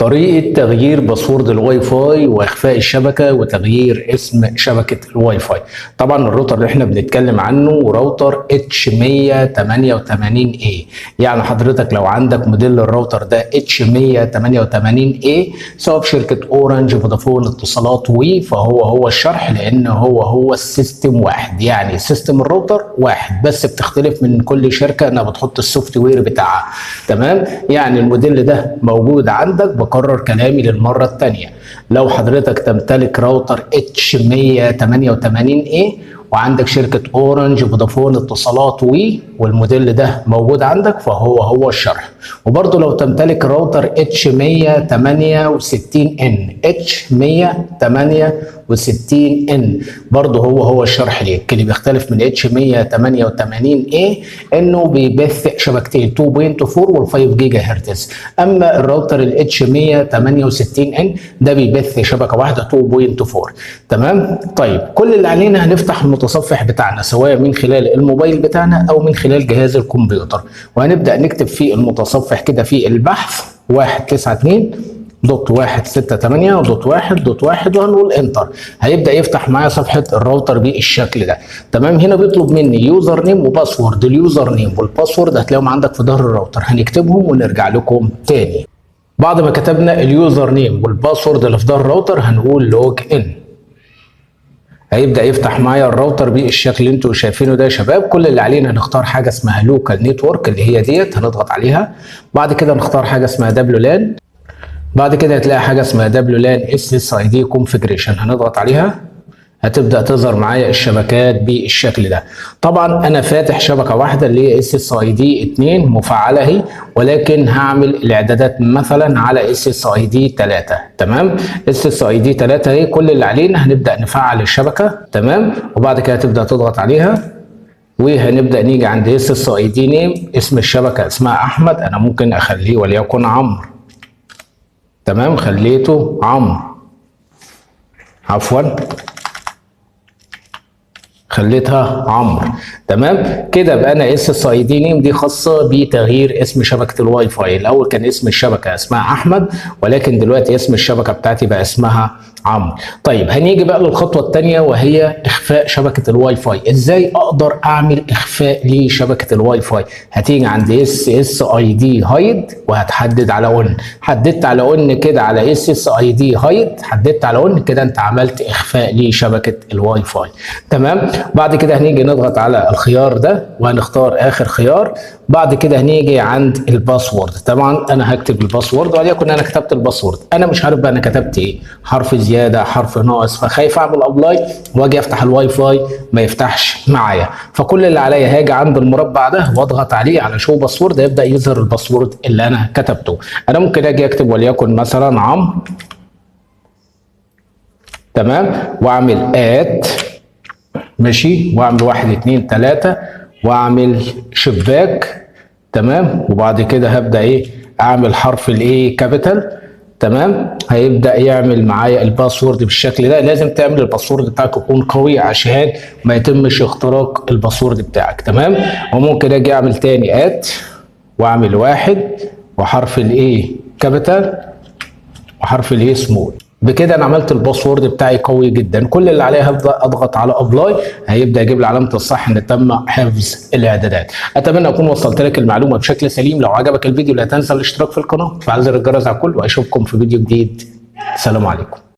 طريقة تغيير password الواي فاي واخفاء الشبكة وتغيير اسم شبكة الواي فاي. طبعا الراوتر اللي احنا بنتكلم عنه راوتر H188A. يعني حضرتك لو عندك موديل الراوتر ده H188A سواء بشركة اورنج، فودافون، اتصالات، وي، فهو هو الشرح، لان هو هو ال system واحد، يعني system الراوتر واحد، بس بتختلف من كل شركة انها بتحط ال software بتاعها. تمام؟ يعني الموديل ده موجود عندك. بكرر كلامي للمرة الثانية، لو حضرتك تمتلك راوتر H188A وعندك شركة اورنج، فودافون، اتصالات، وي، والموديل ده موجود عندك، فهو هو الشرح. وبرضه لو تمتلك راوتر H168N، H168N برضه هو هو الشرح ليك. اللي بيختلف من H188A انه بيبث شبكتين 2.4 وال 5 جيجا هرتز، اما الراوتر ال H168N ده بيبث شبكة واحدة 2.4. تمام؟ طيب، كل اللي علينا هنفتح المتصفح بتاعنا سواء من خلال الموبايل بتاعنا او من خلال جهاز الكمبيوتر، وهنبدا نكتب في المتصفح كده في البحث 192.168.1.1 وهنقول enter. هيبدا يفتح معايا صفحة الراوتر بالشكل ده. تمام؟ هنا بيطلب مني username و password. ال username وال password هتلاقيهم عندك في ظهر الراوتر، هنكتبهم ونرجع لكم تاني. بعد ما كتبنا ال username وال password اللي في ظهر الراوتر هنقول log in. هيبدا يفتح معايا الراوتر بالشكل اللي انتم شايفينه ده يا شباب. كل اللي علينا نختار حاجة اسمها local network اللي هي ديت، هنضغط عليها. بعد كده نختار حاجة اسمها WLAN. بعد كده هتلاقي حاجة اسمها دبليو لان اس اس اي دي كونفجريشن، هنضغط عليها. هتبدا تظهر معايا الشبكات بالشكل ده. طبعا انا فاتح شبكة واحدة اللي هي SSID 2 مفعله اهي، ولكن هعمل الاعدادات مثلا على SSID 3. تمام؟ SSID 3 اهي. كل اللي علينا هنبدا نفعل الشبكه. تمام؟ وبعد كده تبدا تضغط عليها، وهنبدا نيجي عند SSID name، اسم الشبكة اسمها احمد، انا ممكن اخليه وليكن عمرو. تمام؟ خليته عمرو، عفوا، خليتها عمرو. تمام كده؟ بقى انا SSID name دي خاصة بتغيير اسم شبكة الواي فاي. الاول كان اسم الشبكة اسمها احمد، ولكن دلوقتي اسم الشبكة بتاعتي بقى اسمها عمرو. طيب، هنيجي بقى للخطوة الثانية وهي اخفاء شبكة الواي فاي. ازاي اقدر اعمل اخفاء لشبكه الواي فاي؟ هتيجي عند SSID hide وهتحدد على on. حددت على on كده على SSID hide، حددت على on كده، انت عملت اخفاء لشبكه الواي فاي. تمام؟ بعد كده هنيجي نضغط على الخيار ده وهنختار اخر خيار. بعد كده هنيجي عند ال password. طبعا انا هكتب ال password، وليكن انا كتبت ال password. انا مش عارف بقى انا كتبت ايه، حرف زياده، حرف ناقص، فخايف اعمل apply واجي افتح الواي فاي ما يفتحش معايا. فكل اللي عليا هاجي عند المربع ده واضغط عليه على show password، يبدا يظهر ال password اللي انا كتبته. انا ممكن اجي اكتب وليكن مثلا عمرو، تمام، واعمل at، ماشي، واعمل 1 2 3 واعمل شباك. تمام؟ وبعد كده هبدا ايه؟ اعمل حرف ال A capital. تمام؟ هيبدا يعمل معايا ال password بالشكل ده. لازم تعمل ال password بتاعك يكون قوي عشان ما يتمش اختراق ال password بتاعك. تمام؟ وممكن اجي اعمل تاني at واعمل 1 وحرف ال A capital وحرف ال a small. بكده انا عملت ال password بتاعي قوي جدا. كل اللي عليا هبدا اضغط على apply، هيبدا يجيب لي علامة الصح ان تم حفظ الاعدادات. اتمنى اكون وصلت لك المعلومة بشكل سليم. لو عجبك الفيديو لا تنسى الاشتراك في القناه، وتفعيل زر الجرس على الكل، واشوفكم في فيديو جديد. السلام عليكم.